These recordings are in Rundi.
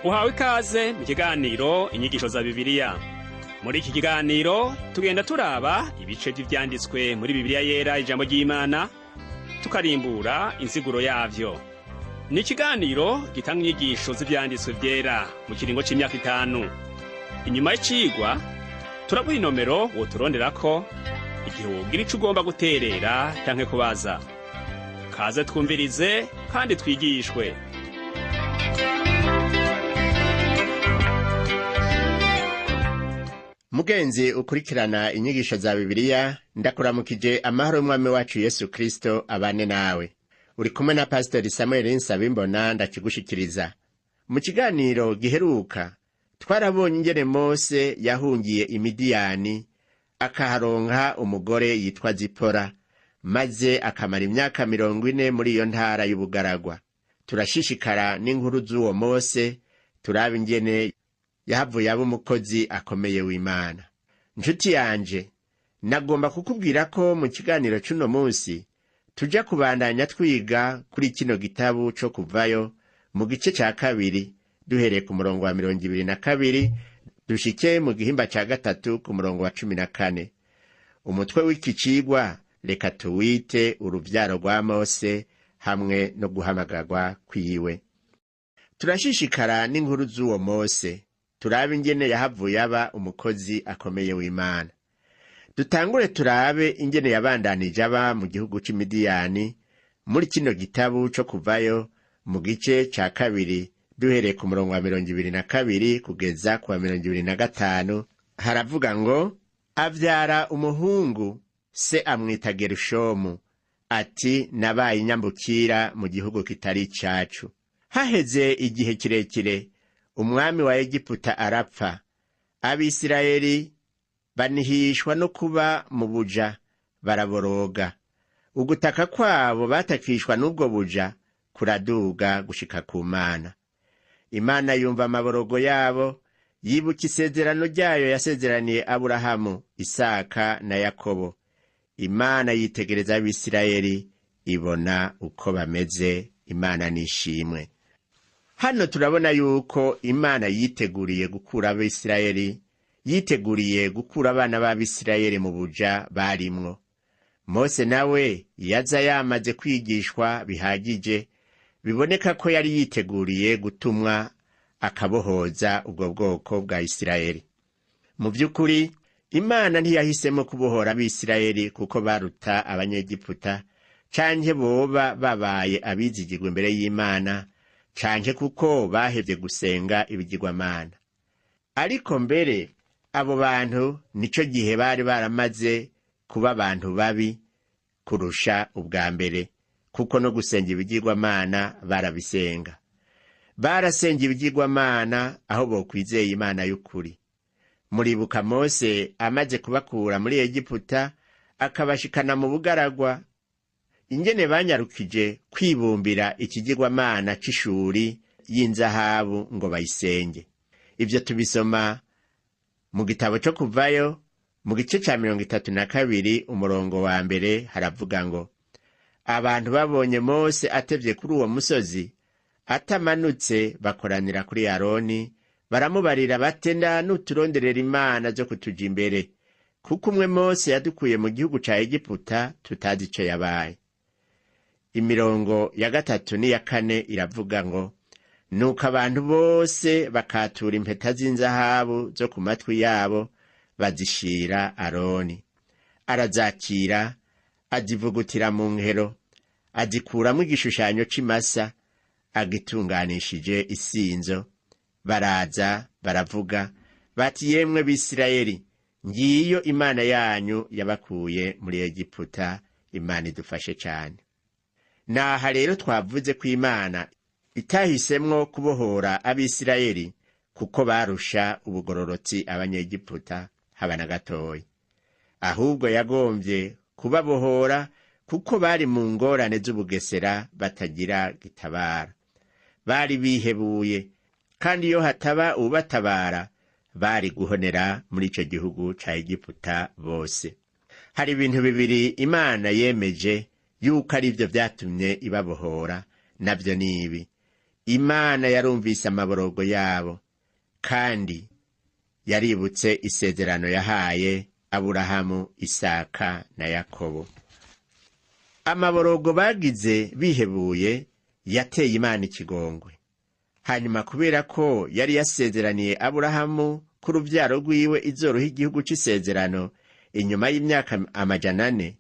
Uhawe ikaze mu kiganiro Inyigisho za Bibiliya. Muri iki kiganiro tugenda turaba ibice vy'ivyanditswe muri Bibiliya Yera, ijambo ry'Imana, tukarimbura insiguro yavyo. Ni ikiganiro gitanga inyigisho z'ivyanditswe vyera mu kiringo c'imyaka 5. Inyuma y'icigwa turaguha inomero woturonderako igihe wogira ico ugomba guterera canke kubaza. Kaze twumvirize kandi twigishwe. Mugenzi ukurikirana inyigisho za Bibiliya, ndakuramukije. Amahoro y'Umwami wacu Yesu Kristo abane nawe. Uri kumwe na Pasiteri Samuel Nsabimbona ndakigushikiriza. Mu kiganiro giheruka twarabonye ingene Mose yahungiye Imidiyani, akaharonka umugore yitwa Zipora, maze akamara imyaka 40 muri iyo ntara y'ubugaragwa. Turashishikara n'inkuru z'uwo Mose, turaba ingene yahavuye aba umukozi akomeye w'Imana. Nshuti yanje, nagomba kukubwira ko mu kiganiro c'uno munsi tuja kubandanya twiga kuri kino gitabu co Kuvayo, mu gice ca kabiri, duhereye ku murongo wa 22 dushike mu gihimba ca gatatu ku murongo wa 14. Umutwe w'iki cigwa reka tuwite uruvyaro rwa Mose hamwe no guhamagarwa kwiwe. Turashishikara n'inkuru z'uwo Mose, turabe ingene yahavuye aba umukozi akomeye w'Imana. Dutangure turabe ingene yabandanije aba mu gihugu c'Imidiyani muri kino gitabu co Kuvayo, mu gice ca kabiri, duhereye ku murongo wa 22 kugeza ku wa 25. Haravuga ngo: "Avyara umuhungu, se amwita Gerushomu, ati: 'Nabaye inyambukira mu gihugu kitari icacu.' Haheze igihe kirekire, umwami wa Egiputa arapfa. Abisirayeli banihishwa no kuba mu buja, baraboroga. Ugutaka kwabo batakishwa n'ubwo buja kuraduga gushika ku Mana. Imana yumva amaborogo yabo, yibuka isezerano ryayo yasezeraniye Aburahamu, Isaka na Yakobo. Imana yitegereza Abisirayeli, ibona uko bameze. Imana nishimwe." Hano turabona yuko Imana yiteguriye gukura Abisirayeli, yiteguriye gukura abana b'Abisirayeli mu buja barimwo. Mose nawe yaza yamaze kwigishwa bihagije, biboneka ko yari yiteguriye gutumwa akabohoza ubwo bwoko bwa Isirayeli. Mu by'ukuri, Imana ntiyahisemo kubohora Abisirayeli kuko baruta Abanyegiputa, canke boba babaye abizigirwa imbere y'Imana, canke kuko bahevye gusenga ibigirwamana. Ariko mbere abo bantu nico gihe bari baramaze kuba abantu babi kurusha ubwa mbere, kuko no gusenga ibigirwamana barabisenga. Barasenga ibigirwamana aho bokwizeye Imana y'ukuri. Muribuka Mose amaze kubakura muri Egiputa akabashikana mu bugaragwa, ingene banyarukije kwibumbira ikigirwamana c'ishuri y'inzahabu ngo bayisenge. Ivyo tubisoma mu gitabo co Kuvayo, mu gice ca 32, umurongo wa mbere. Haravuga ngo: "Abantu babonye Mose atevye kuri uwo musozi atamanutse, bakoranira kuri Aroni, baramubarira batenda: 'Nuturonderera imana zo kutuja imbere, kuko umwe Mose yadukuye mu gihugu ca Egiputa tutazi ico yabaye.'" Imirongo ya gatatu n'iya kane iravuga ngo: "Nuko abantu bose bakatura impeta z'inzahabu zo ku matwi yabo, bazishira Aroni. Arazakira, azivugutira mu nkero, azikuramo igishushanyo c'imasa agitunganishije isinzo. Baraza baravuga bati: 'Yemwe Bisirayeli, ngiyo imana yanyu yabakuye muri Egiputa.'" Imana idufashe cane. Naha rero twavuze ko Imana itahisemwo kubohora Abisirayeli kuko barusha ubugororotsi Abanyegiputa, haba na gatoya. Ahubwo yagombye kubabohora kuko bari mu ngorane z'ubugesera, batagira gitabara. Bari bihebuye, kandi iyo hataba ubatabara bari guhonera muri ico gihugu ca Egiputa bose. Hari ibintu bibiri Imana yemeje yuko ari byo vyatumye ibabohora. Navyo ni ibi: Imana yarumvise amaborogo yabo, kandi yaributse isezerano yahaye Aburahamu, Isaka na Yakobo. Amaborogo bagize bihebuye yateye Imana ikigongwe. Hanyuma kubera ko yari yasezeraniye Aburahamu ko uruvyaro rwiwe izoroha igihugu c'isezerano inyuma y'imyaka 400,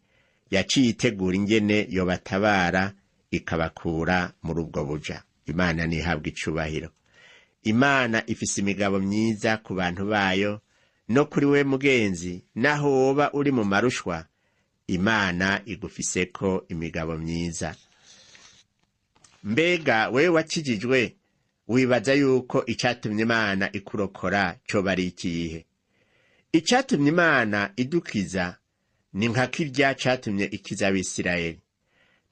yaciye itegura ingene yobatabara ikabakura muri ubwo buja. Imana ntihabwa icubahiro. Imana ifise imigabo myiza ku bantu bayo no kuri we mugenzi, naho woba uri mu marushwa, Imana igufiseko imigabo myiza. Mbega wewe wakijijwe, wibaza yuko icatumye Imana ikurokora coba ari ikihe? Icatumye Imana idukiza ni nka kirya catumye ikiza Abisirayeli.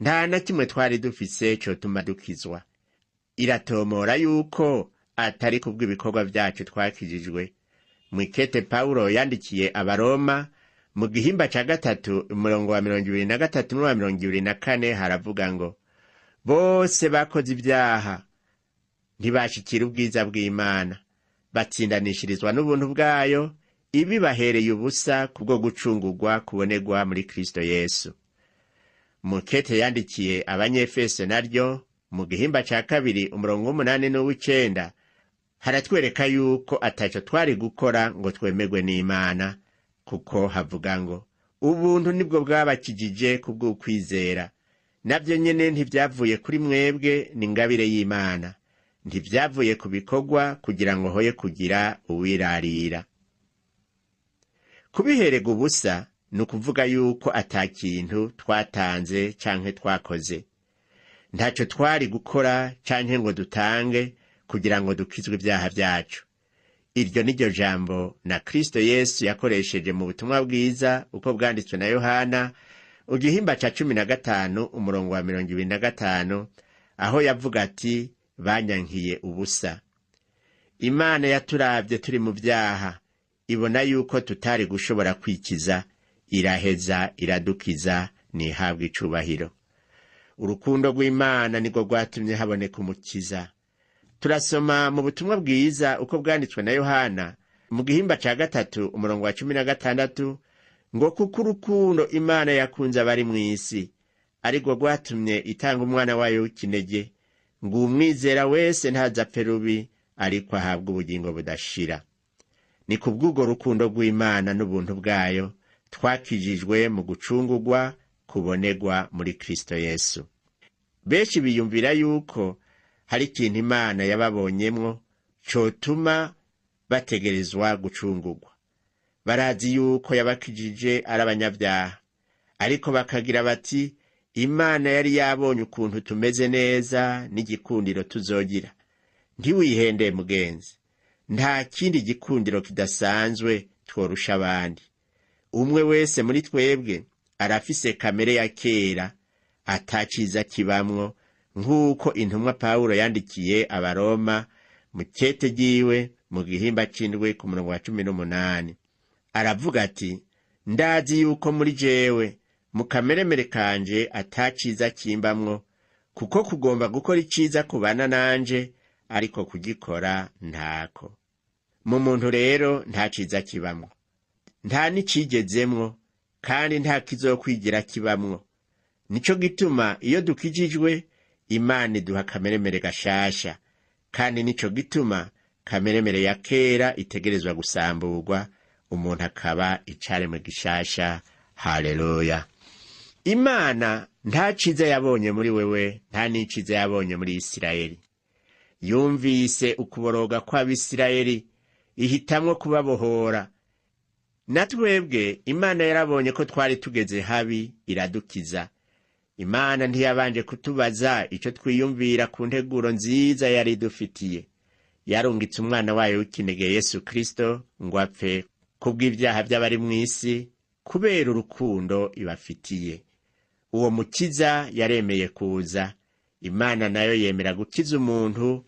Nta na kimwe twari dufise cotuma dukizwa. Iratomora yuko atari kubw'ibikorwa vyacu twakijijwe. Mwikete Pawulo yandikiye Abaroma mu gihimba ca 3 umurongo wa 23 n'uwa 24 haravuga ngo: bose bakoze ibyaha ntibashikira ubwiza bw'Imana, batsindanishirizwa n'ubuntu bwayo, ibibahereye ubusa kubwo gucungurwa kubonerwa muri Kristo Yesu. Mukete yandikiye Abanyefeso naryo mu gihimba ca 2 umurongo w'8 n'uw'icenda haratwereka yuko ataco twari gukora ngo twemerwe n'Imana, kuko havuga ngo: ubuntu nibwo bwabakijije kubw'ukwizera, navyo nyene ntivyavuye kuri mwebwe, ni ingabire y'Imana, ntivyavuye ku bikorwa kugira ngo hoye kugira uwirarira. Kubiherega ubusa ni ukuvuga yuko ata kintu twatanze canke twakoze. Ntaco twari gukora canke ngo dutange kugira ngo dukizwe ibyaha vyacu. Iryo ni ryo jambo na Kristo Yesu yakoresheje mu butumwa bwiza uko bwanditswe na Yohana, igihimba ca 15 umurongo wa 25, aho yavuga ati: banyankiye ubusa. Imana yaturavye turi mu vyaha, ibona yuko tutari gushobora kwikiza, iraheza iradukiza, ntihabwe icubahiro. Urukundo rw'Imana nirwo rwatumye haboneka umukiza. Turasoma mu butumwa bwiza uko bwanditswe na Yohana mu gihimba ca 3 umurongo wa 16 ngo: kuko urukundo Imana yakunze abari mw'isi arirwo rwatumye itanga umwana wayo w'ikinege, ngo umwizera wese ntazapfe rubi, ariko ahabwe ubugingo budashira. Ni kubw'urwo rukundo rw'Imana n'ubuntu bwayo twakijijwe mu gucungurwa kubonerwa muri Kristo Yesu. Benshi biyumvira yuko hari ikintu Imana yababonyemwo cotuma bategerezwa gucungurwa. Barazi yuko yabakijije ari abanyabyaha, ariko bakagira bati: Imana yari yabonye ukuntu tumeze neza n'igikundiro tuzogira. Ntiwihende mugenzi, nta kindi gikundiro kidasanzwe tworusha abandi. Umwe wese muri twebwe arafise kamere ya kera ataciza kibamwo, nk'uko intumwa Pawulo yandikiye Abaroma mu kete ryiwe mu gihimba c'indwi ku murongo wa 18. Aravuga ati: ndazi yuko muri jewe mu kameremere kanje ataciza kimbamwo, kuko kugomba gukora iciza kubana nanje, ariko kugikora ntako. Mu muntu rero nta ciza kibamwo, nta n'icigezemwo, kandi nta kizokwigira kibamwo. Nico gituma iyo dukijijwe Imana iduha kameremere gashasha, kandi nico gituma kameremere ya kera itegerezwa gusamburwa, umuntu akaba icaremwe gishasha. Haleluya! Imana nta ciza yabonye muri wewe, nta n'iciza yabonye muri Isirayeli. Yumvise ukuboroga kw'Abisirayeli, ihitamwo kubabohora. Na twebwe Imana yarabonye ko twari tugeze habi, iradukiza. Imana ntiyabanje kutubaza ico twiyumvira ku nteguro nziza yari idufitiye. Yarungitse umwana wayo w'ikinege Yesu Kristo ngo apfe kubw'ibyaha by'abari mw'isi, kubera urukundo ibafitiye. Uwo mukiza yaremeye kuza. Imana nayo yemera gukiza umuntu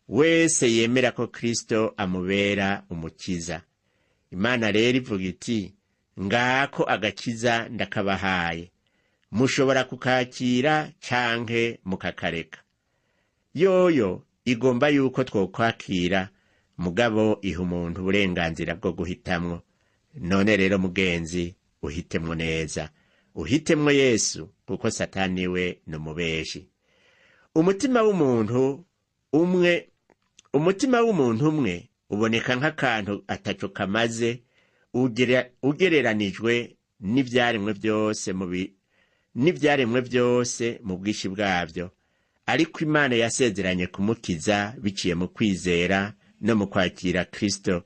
wese yemera ko Kristo amubera umukiza. Imana rero ivuga iti: ngako agakiza ndakabahaye, mushobora kukakira canke mukakareka. Yoyo igomba yuko twokwakira, mugabo iha umuntu uburenganzira bwo guhitamwo. None rero mugenzi, uhitemwo neza, uhitemwo Yesu, kuko Satani we ni umubeshi. Umutima w'umuntu umwe, umutima w'umuntu umwe uboneka nk'akantu ataco kamaze ugereranijwe n'ivyaremwe byose mu n'ivyaremwe byose mu bwinshi bwabyo, ariko Imana yasezeranye kumukiza biciye mu kwizera no mu kwakira Kristo.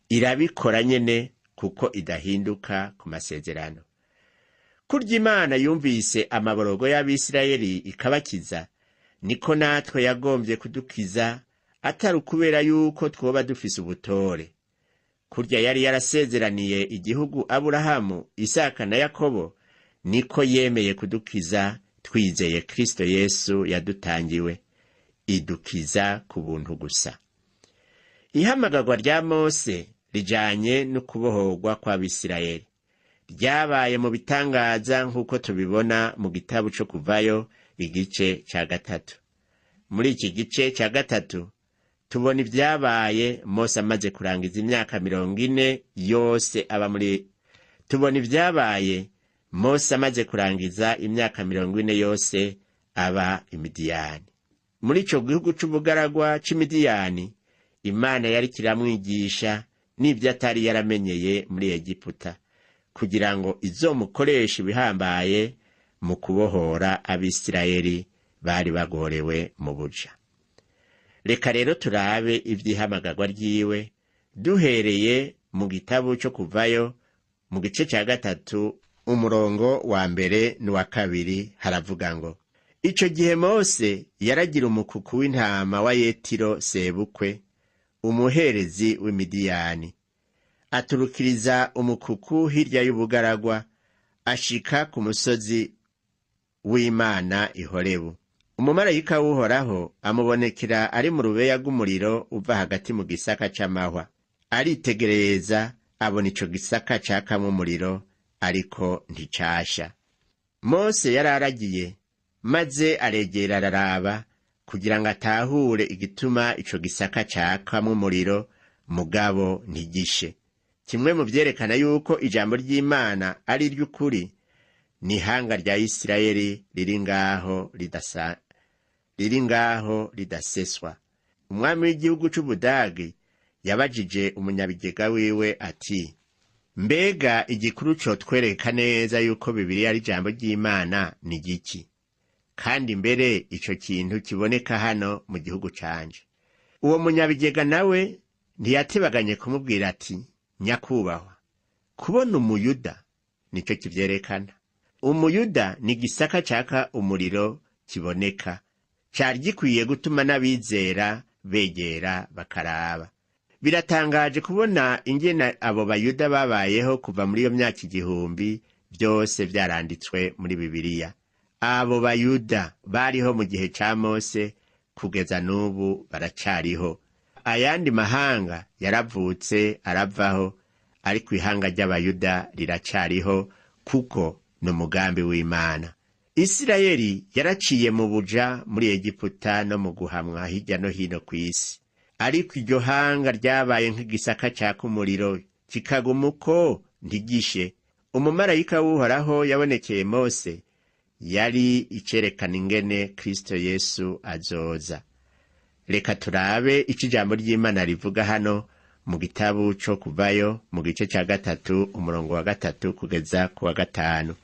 Irabikora nyene, kuko idahinduka ku masezerano. Kurya Imana yumvise amaborogo y'Abisirayeli ikabakiza, niko natwe yagombye kudukiza, atari ukubera yuko twoba dufise ubutore. Kurya yari yarasezeraniye igihugu Aburahamu, Isaka na Yakobo, niko yemeye kudukiza twizeye Kristo Yesu yadutangiwe. Idukiza ku buntu gusa. Ihamagarwa rya Mose rijanye no kubohorwa kw'Abisirayeli ryabaye mu bitangaza, nk'uko tubibona mu gitabo co Kuvayo igice ca 3. Muri iki gice ca 3 tubona ibyabaye Mose amaze kurangiza imyaka 40 yose aba muri tubona ibyabaye Mose amaze kurangiza imyaka 40 yose aba Imidiyani. Muri ico gihugu c'ubugaragwa c'Imidiyani, Imana yari kiramwigisha n'ibyo atari yaramenyeye muri Egiputa, kugira ngo izomukoreshe ibihambaye mu kubohora Abisirayeli bari bagorewe mu buja. Reka rero turabe ivy'ihamagarwa ryiwe duhereye mu gitabo co Kuvayo mu gice ca 3, umurongo wa 1 n'uwa 2. Haravuga ngo: "Ico gihe Mose yaragira umukuku w'intama wa Yetiro sebukwe, umuherezi w'Imidiyani. Aturukiriza umukuku hirya y'ubugaragwa, ashika ku musozi w'Imana Ihorebu. Umumarayika w'Uhoraho amubonekera ari mu rubeya rw'umuriro uva hagati mu gisaka c'amahwa. Aritegereza, abona ico gisaka cakamwo umuriro, ariko nticasha. Mose yari aragiye, maze aregera araraba kugira ngo atahure igituma ico gisaka cakamwo umuriro, mugabo ntigishe." Kimwe mu vyerekana yuko ijambo ry'Imana ari iry'ukuri ni ihanga rya Isirayeli riri ngaho ridasa, riri ngaho ridaseswa. Umwami w'igihugu c'Ubudagi yabajije umunyabigega wiwe ati: "Mbega igikuru cotwereka neza yuko Bibiliya ari ijambo ry'Imana ni giki, kandi mbere ico kintu kiboneka hano mu gihugu canje?" Uwo munyabigega nawe ntiyatebaganye kumubwira ati: "Nyakubahwa, kubona Umuyuda nico kivyerekana. Umuyuda ni igisaka caka umuriro kiboneka, cari gikwiye gutuma n'abizera begera bakaraba." Biratangaje kubona ingene abo Bayuda babayeho kuva muri iyo myaka 1000, byose vyaranditswe muri Bibiliya. Abo Bayuda bariho mu gihe ca Mose, kugeza n'ubu baracariho. Ayandi mahanga yaravutse aravaho, ariko ihanga ry'Abayuda riracariho, kuko ni umugambi w'Imana. Isirayeli yaraciye mu buja muri Egiputa no mu guhamwa hirya no hino ku isi, ariko iryo hanga ryabaye nk'igisaka caka umuriro, kikaguma uko ntigishe. Umumarayika w'Uhoraho yabonekeye Mose yari icerekana ingene Kristo Yesu azoza. Reka turabe ico ijambo ry'Imana rivuga hano mu gitabo co Kuvayo mu gice ca 3, umurongo wa 3 kugeza ku wa 5.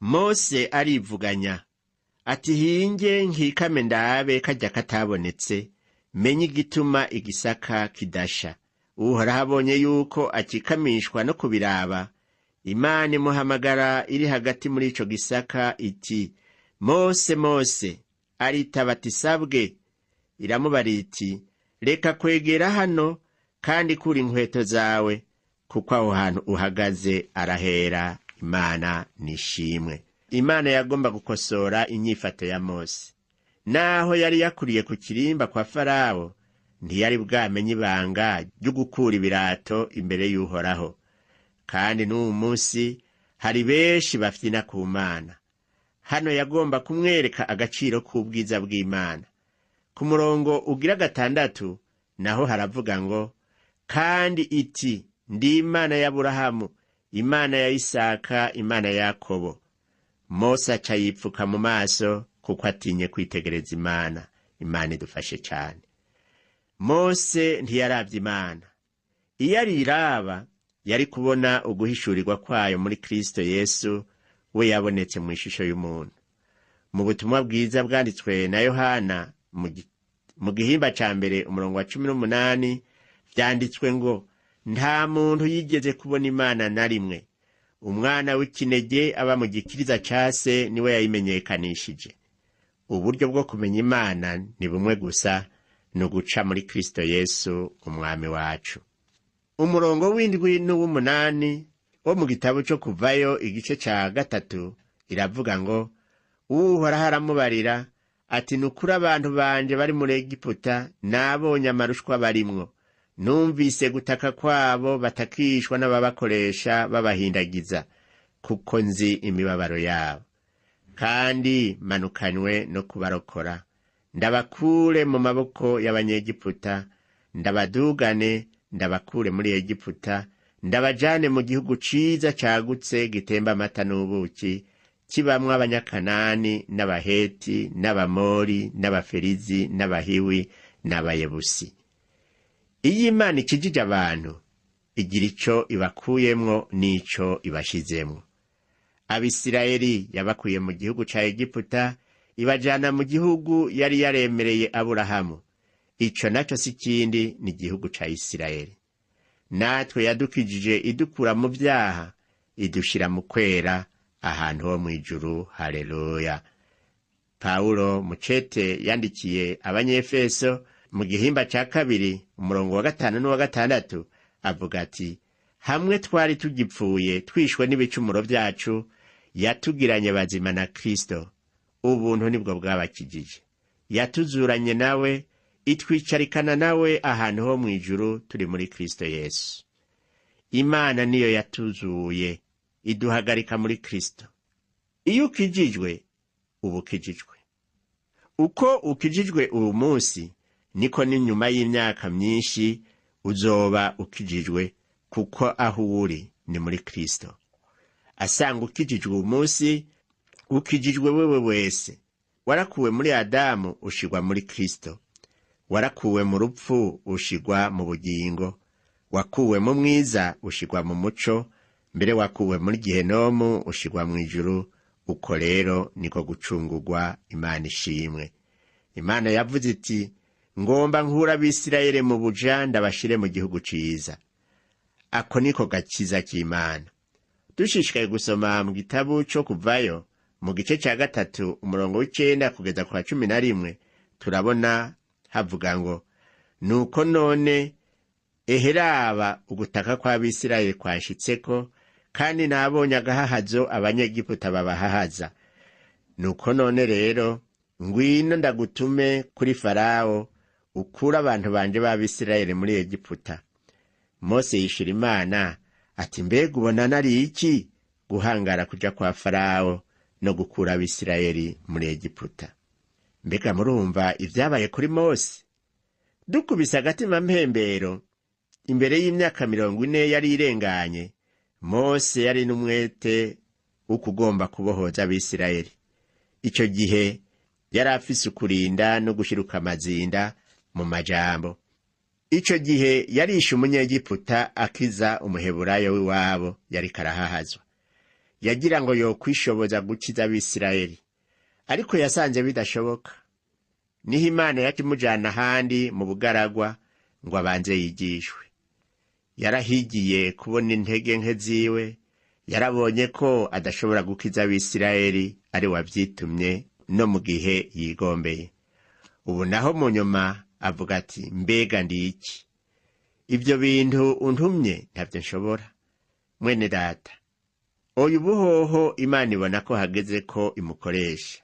Mose arivuganya ati: "Hinge nkikame ndabe karya katabonetse, menye igituma igisaka kidasha." Uhoraho abonye yuko akikamishwa no kubiraba, Imana imuhamagara iri hagati muri ico gisaka iti: "Mose, Mose!" Aritaba ati: "Sabwe." Iramubara iti: "Reka kwegera hano, kandi kura inkweto zawe, kuko aho hantu uhagaze arahera." Imana nishimwe. Imana yagomba gukosora inyifato ya Mose. Naho yari yakuriye ku kirimba kwa Farawo, ntiyari bwamenye ibanga ryo gukura ibirato imbere y'Uhoraho. Kandi n'uwu munsi hari benshi bafyina ku Mana. Hano yagomba kumwereka agaciro k'ubwiza bw'Imana. Ku murongo ugira gatandatu naho haravuga ngo: kandi iti ndi Imana y'Aburahamu, Imana ya Isaka, Imana ya Yakobo. Mose aca yipfuka mu maso kuko atinye kwitegereza Imana. Imana idufashe cyane. Mose ntiyaravye Imana. Iyo ariraba yari kubona uguhishurirwa kwayo muri Kristo Yesu, we yabonetse mu ishusho y'umuntu. Mu butumwa bwiza bwanditswe na Yohana mu gihimba ca mbere umurongo wa 18 vyanditswe ngo: nta muntu yigeze kubona Imana na rimwe, umwana w'ikinege aba mu gikiriza ca se niwe yayimenyekanishije. Uburyo bwo kumenya Imana ni bumwe gusa, ni uguca muri Kristo Yesu umwami wacu. Umurongo w'indwi n'uw'umunani wo mu gitabo cyo Kuvayo igice ca 3 iravuga ngo: Uhoraho aramubarira ati ni ukuri abantu banje bari muri Egiputa nabonye amarushwa barimwo, numvise gutaka kwabo batakishwa n'ababakoresha babahindagiza, kuko nzi imibabaro yabo, kandi manukanywe no kubarokora, ndabakure mu maboko y'Abanyegiputa, ndabadugane, ndabakure muri Egiputa, ndabajane mu gihugu ciza cagutse gitemba amata n'ubuki, kibamwo Abanyakanani n'Abaheti n'Abamori n'Abaferizi n'Abahiwi n'Abayebusi. Iyo Imana ikijije abantu, igira ico ibakuyemwo n'ico ibashizemwo. Abisirayeli yabakuye mu gihugu ca Egiputa, ibajana mu gihugu yari yaremereye Aburahamu. Ico naco si kindi, ni igihugu ca Isirayeli. Natwe yadukijije idukura mu vyaha, idushira mu kwera ahantu ho mw'ijuru. Haleluya. Pawulo mucete yandikiye Abanyefeso mu gihimba ca 2 umurongo wa 5 n'uwa 6 avuga ati: hamwe twari tugipfuye twishwe n'ibicumuro vyacu, yatugiranye bazima na Kristo. Ubuntu nibwo bwabakijije. Yatuzuranye nawe, itwicarikana nawe ahantu ho mw'ijuru turi muri Kristo Yesu. Imana niyo yatuzuye, iduhagarika muri Kristo. Iyo ukijijwe, uba ukijijwe. Uko ukijijwe uyu munsi, niko n'inyuma y'imyaka myinshi uzoba ukijijwe, kuko aho uri ni muri Kristo. Asanga ukijijwe uyu munsi, ukijijwe wewe wese. Warakuwe muri Adamu ushigwa muri Kristo. Warakuwe mu rupfu ushigwa mu bugingo. Wakuwe mu mwiza ushigwa mu muco, mbere wakuwe muri gihenomu ushigwa mu ijuru. Uko rero niko gucungurwa. Imana ishimwe. Imana yavuze iti: ngomba nkura Abisirayeli mu buja, ndabashire mu gihugu ciza. Ako niko gakiza k'Imana. Dushishikaye gusoma mu gitabo cyo Kuvayo mu gice ca 3 umurongo w'9 kugeza kwa 11, turabona havuga ngo: nuko none eheraba ugutaka kw'Abisirayeli kwanshitseko, kandi nabonye agahahazo Abanyegiputa babahahaza. Nuko none rero ngwino ndagutume kuri Farawo, ukure abantu banje b'Abisirayeli muri Egiputa. Mose yishura Imana ati: mbega ubona nari iki guhangara kuja kwa Farawo no gukura Abisirayeli muri Egiputa? Mbega murumva ivyabaye kuri Mose? Dukubise agatima mpembero, imbere y'imyaka 40 yari irenganye, Mose yari n'umwete wo kugomba kubohoza Abisirayeli. Ico gihe yari afise ukurinda no gushiruka amazinda mu majambo. Ico gihe yarishe umunyegiputa akiza umuheburayo w'iwabo yari karahahazwa. Yagira ngo yokwishoboza gukiza Abisirayeli, ariko yasanze bidashoboka. Niho Imana yakimujana ahandi mu bugaragwa ngo abanze yigishwe. Yarahigiye kubona intege nke ziwe, yarabonye ko adashobora gukiza Abisirayeli ari wavyitumye no mu gihe yigombeye. Ubu naho mu nyuma avuga ati: mbega ndi iki? Ibyo bintu untumye ntavyo nshobora. Mwene data, oya ubuhoho Imana ibona ko hageze ko imukoresha.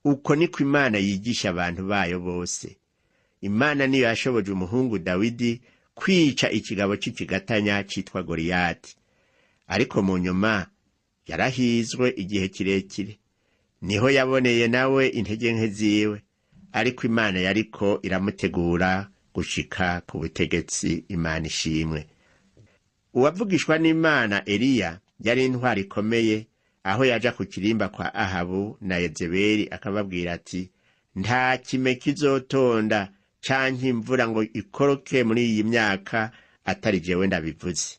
Uko niko Imana yigisha abantu bayo bose. Imana niyo yashoboje umuhungu Dawidi kwica ikigabo c'ikigatanya citwa Goliyati. Ariko mu nyuma yarahizwe igihe kirekire. Niho yaboneye nawe intege nke ziwe. Ariko Imana yariko iramutegura gushika ku butegetsi. Imana ishimwe. Uwavugishwa n'Imana Eliya yari intwari ikomeye, aho yaja ku kirimba kwa Ahabu na Yezebeli akababwira ati: "Nta kime kizotonda canke imvura ngo ikoroke muri iyi myaka atari jewe ndabivuze."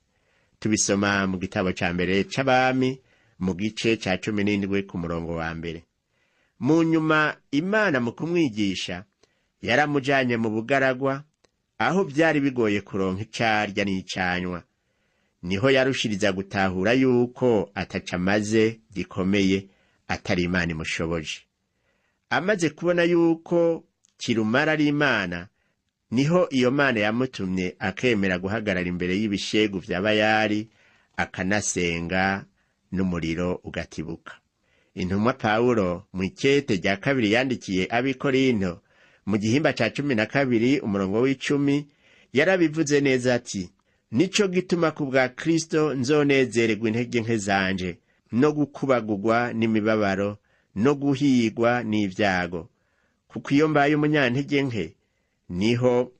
Tubisoma mu gitabo ca mbere c'Abami, mu gice ca 17 ku murongo wa 1. Mu nyuma Imana mu kumwigisha yaramujanye mu bugaragwa, aho vyari bigoye kuronka icarya n'icanywa. Niho yarushiriza gutahura yuko ataco amaze gikomeye atari Imana imushoboje. Amaze kubona yuko kirumara ari Imana, niho iyo Mana yamutumye akemera guhagarara imbere y'ibishegu vya Bayali, akanasenga n'umuriro ugatibuka. Intumwa Pawulo mu ikete rya kabiri yandikiye Abikorinto, mu gihimba ca 12 umurongo w'10, yarabivuze neza ati: "Nico gituma ku bwa Kristo nzonezererwa intege nke zanje, no gukubagurwa n'imibabaro, no guhigwa n'ibyago, kuko iyo mbaye umunyantege nke niho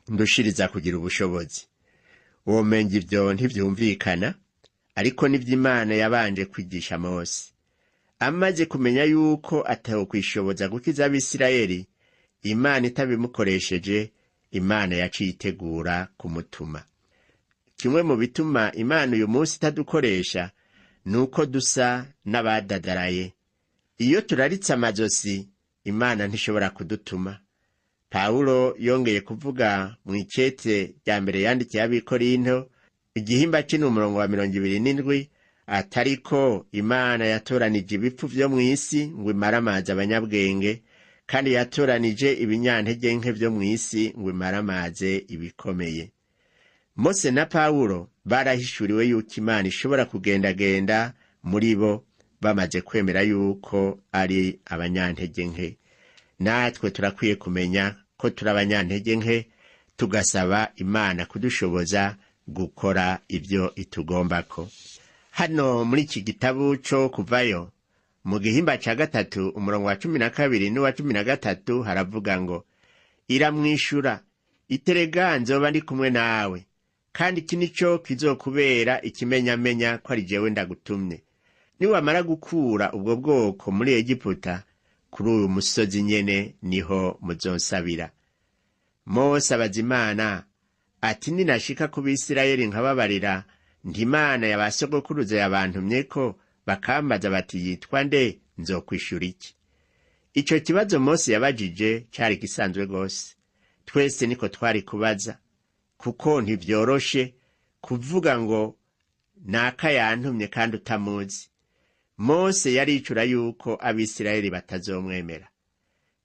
ndushiriza kugira ubushobozi." Womenga ivyo ntivyumvikana, ariko nivyo Imana yabanje kwigisha Mose. Amaze kumenya yuko atawukwishoboza gukiza Abisirayeli Imana itabimukoresheje, Imana yaciye itegura kumutuma. Kimwe mu bituma Imana uyu munsi itadukoresha ni uko dusa n'abadadaraye. Iyo turaritse amazosi, Imana ntishobora kudutuma. Pawulo yongeye kuvuga mu ikete rya mbere yandikiye Abikorinto, igihimba kino, umurongo wa 27, atariko Imana yatoranije ibipfu vyo mw'isi ngo imaramaze abanyabwenge, kandi yatoranije ibinyantege nke vyo mw'isi ngo imaramaze ibikomeye. Mose na Pawulo barahishuriwe yuko Imana ishobora kugendagenda muri bo bamaze kwemera yuko ari abanyantege nke. Natwe turakwiye kumenya ko turi abanyantege nke, tugasaba Imana kudushoboza gukora ibyo itugombako. Hano muri iki gitabo co Kuvayo, mu gihimba ca 3 umurongo wa 12 n'uwa 13, haravuga ngo: "Iramwishura iterega nzoba ndi kumwe nawe, kandi iki nico kizokubera ikimenyamenya ko ari jewe ndagutumye: niwamara gukura ubwo bwoko muri Egiputa, kuri uyu musozi nyene niho muzonsabira." Mose abaza Imana ati: "Ninashika ku Bisirayeli nkababarira nti Imana ya ba sogokuruza yabantumyeko, bakambaza bati yitwa nde, nzokwishura iki?" Ico kibazo Mose yabajije cari gisanzwe rwose. Twese niko twari kubaza, kuko ntivyoroshe kuvuga ngo naka yantumye kandi utamuzi. Mose yaricura yuko Abisirayeli batazomwemera.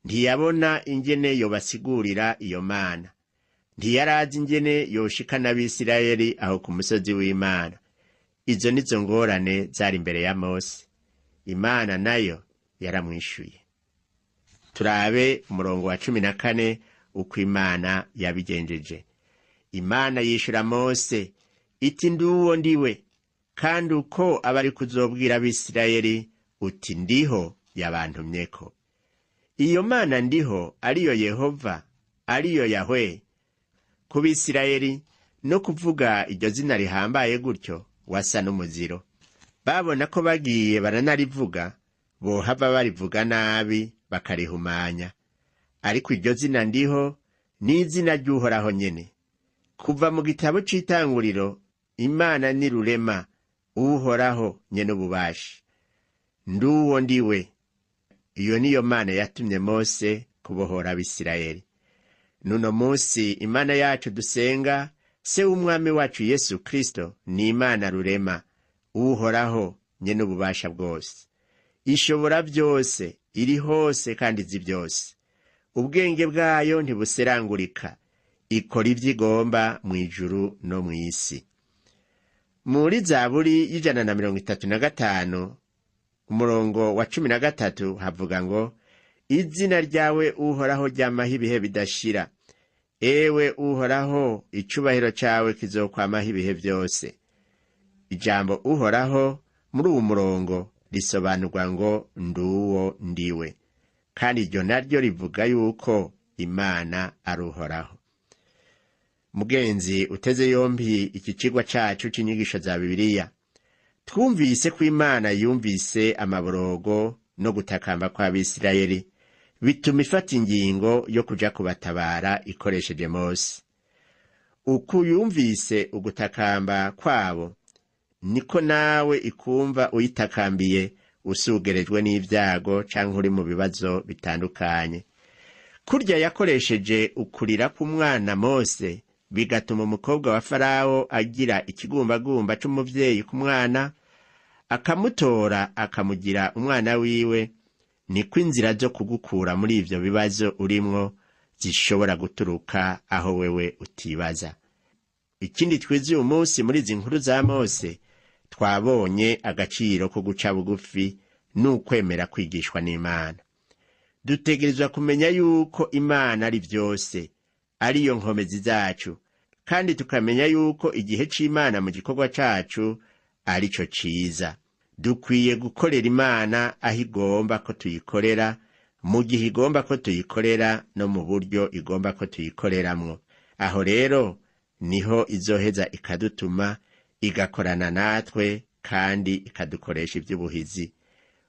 Ntiyabona ingene yobasigurira iyo Mana. Ntiyarazi ingene yoshikana Abisirayeli aho ku musozi w'Imana. Izo nizo ngorane zari imbere ya Mose. Imana nayo yaramwishuye. Turabe umurongo wa 14 uko Imana yabigenjeje. Imana yishura Mose iti: "Nduwo ndiwe, kandi uko aba ari kuzobwira Abisirayeli uti Ndiho yabantumyeko." Iyo Mana Ndiho, ariyo Yehova, ariyo Yahwe ku Bisirayeli, no kuvuga iryo zina rihambaye gutyo wasa n'umuziro. Babona ko bagiye baranarivuga bohava barivuga nabi bakarihumanya. Ariko iryo zina Ndiho ni izina ry'Uhoraho nyene. Kuva mu gitabo c'Itanguriro, Imana ni Rurema, Uhoraho nyene ububasha. Nduwo ndiwe, iyo niyo Mana yatumye Mose kubohora Abisirayeli. Nuno munsi Imana yacu dusenga, Se w'Umwami wacu Yesu Kristo, ni Imana Rurema, Uhoraho nyene ububasha bwose. Ishobora byose, iri hose kandi izi byose. Ubwenge bwayo ntibuserangurika. Ikora ibyo igomba mu ijuru no mu isi. Muri Zaburi y'135 umurongo wa 13 havuga ngo: "Izina ryawe Uhoraho ryamaho ibihe bidashira. Ewe Uhoraho, icubahiro cawe kizokwamaho ibihe byose." Ijambo Uhoraho muri uwu murongo risobanurwa ngo Nduwo ndiwe. Kandi iryo naryo rivuga yuko Imana ari Uhoraho. Mugenzi uteze yompi iki cigwa cacu c'inyigisho za Bibiliya, twumvise ko Imana yumvise amaborogo no gutakamba kw'Abisirayeli, bituma ifata ingingo yo kuja kubatabara ikoresheje Mose. Uku yumvise ugutakamba kwabo, niko nawe ikumva uyitakambiye usugerejwe n'ibyago canke uri mu bibazo bitandukanye. Kurya yakoresheje ukurira k'umwana Mose, bigatuma umukobwa wa Farawo agira ikigumbagumba c'umuvyeyi ku mwana, akamutora akamugira umwana wiwe, niko inzira zo kugukura muri ivyo bibazo urimwo zishobora guturuka aho wewe utibaza. Ikindi twize uyu munsi muri izi nkuru za Mose, twabonye agaciro ko guca bugufi n'ukwemera kwigishwa n'Imana. Dutegerezwa kumenya yuko Imana ari vyose, ariyo nkomezi zacu, kandi tukamenya yuko igihe c'Imana mu gikorwa cacu arico ciza. Dukwiye gukorera Imana aho igomba ko tuyikorera, mu gihe igomba ko tuyikorera, no mu buryo igomba ko tuyikoreramwo. Aho rero niho izoheza ikadutuma, igakorana natwe, kandi ikadukoresha ivy'ubuhizi.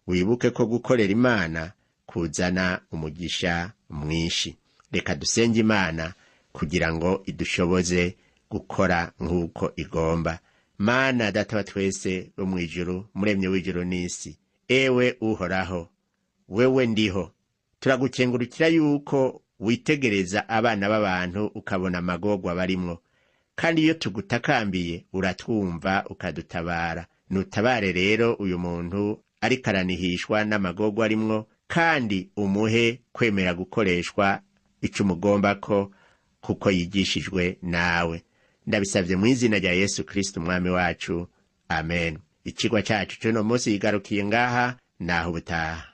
Wibuke ko gukorera Imana kuzana umugisha mwinshi. Reka dusenge Imana kugira ngo idushoboze gukora nk'uko igomba. Mana Data wa twese wo mw'ijuru, muremye w'ijuru n'isi, ewe Uhoraho, wewe ndiho, turagukengurukira yuko witegereza abana b'abantu ukabona amagorwa barimwo, kandi iyo tugutakambiye uratwumva ukadutabara. Nutabare rero uyu muntu ariko aranihishwa n'amagorwa arimwo, kandi umuhe kwemera gukoreshwa ico umugombako, kuko yigishijwe nawe. Ndabisavye mu izina rya Yesu Kristo umwami wacu, amen. Icigwa cacu c'uno munsi yigarukiye ngaha, naho ubutaha.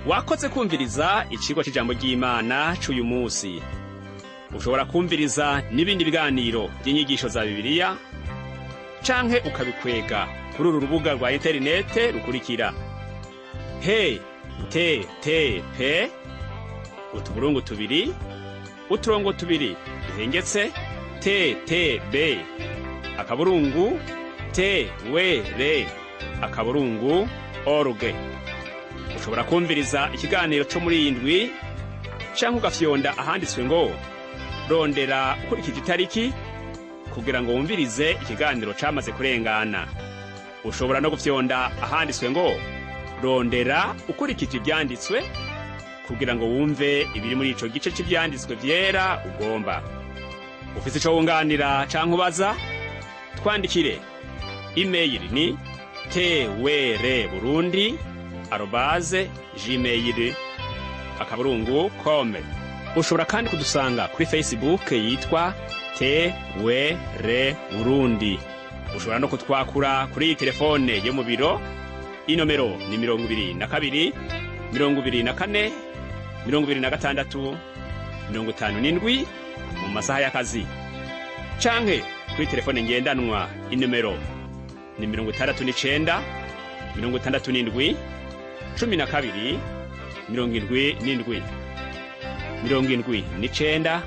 Wakoze kumviriza icigwa c'ijambo ry'Imana c'uyu munsi. Ushobora kumviriza n'ibindi biganiro by'inyigisho za Bibiliya canke ukabikwega kuri uru rubuga rwa interinete rukurikira: http://ttb.twr.org. Ushobora kumviriza ikiganiro co muri iyi ndwi canke ugafyonda ahanditswe ngo "Rondera ukurikije itariki" kugira ngo wumvirize ikiganiro camaze kurengana. Ushobora no gufyonda ahanditswe ngo "Rondera ukurikije ivyanditswe" kugira ngo wumve ibiri muri ico gice c'ivyanditswe vyera ugomba. Ufise ico wunganira canke ubaza, twandikire. Imeyili ni twrburundi@gmail.com. Ushobora kandi kudusanga kuri Facebook yitwa TWR Burundi. Ushobora no kutwakura kuri iyi telefone yo mu biro. Inomero ni 22, 24, 26, 57 mu masaha y'akazi, canke kuri telefone ngendanwa, inomero ni 69, 67, 12, 77, 79,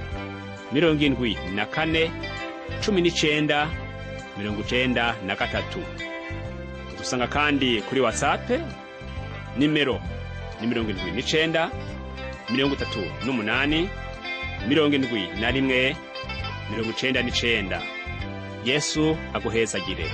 74, 19, 93. Dusanga kandi kuri WhatsApp, nimero ni 79, 38, 71, 99. Yesu aguhezagire.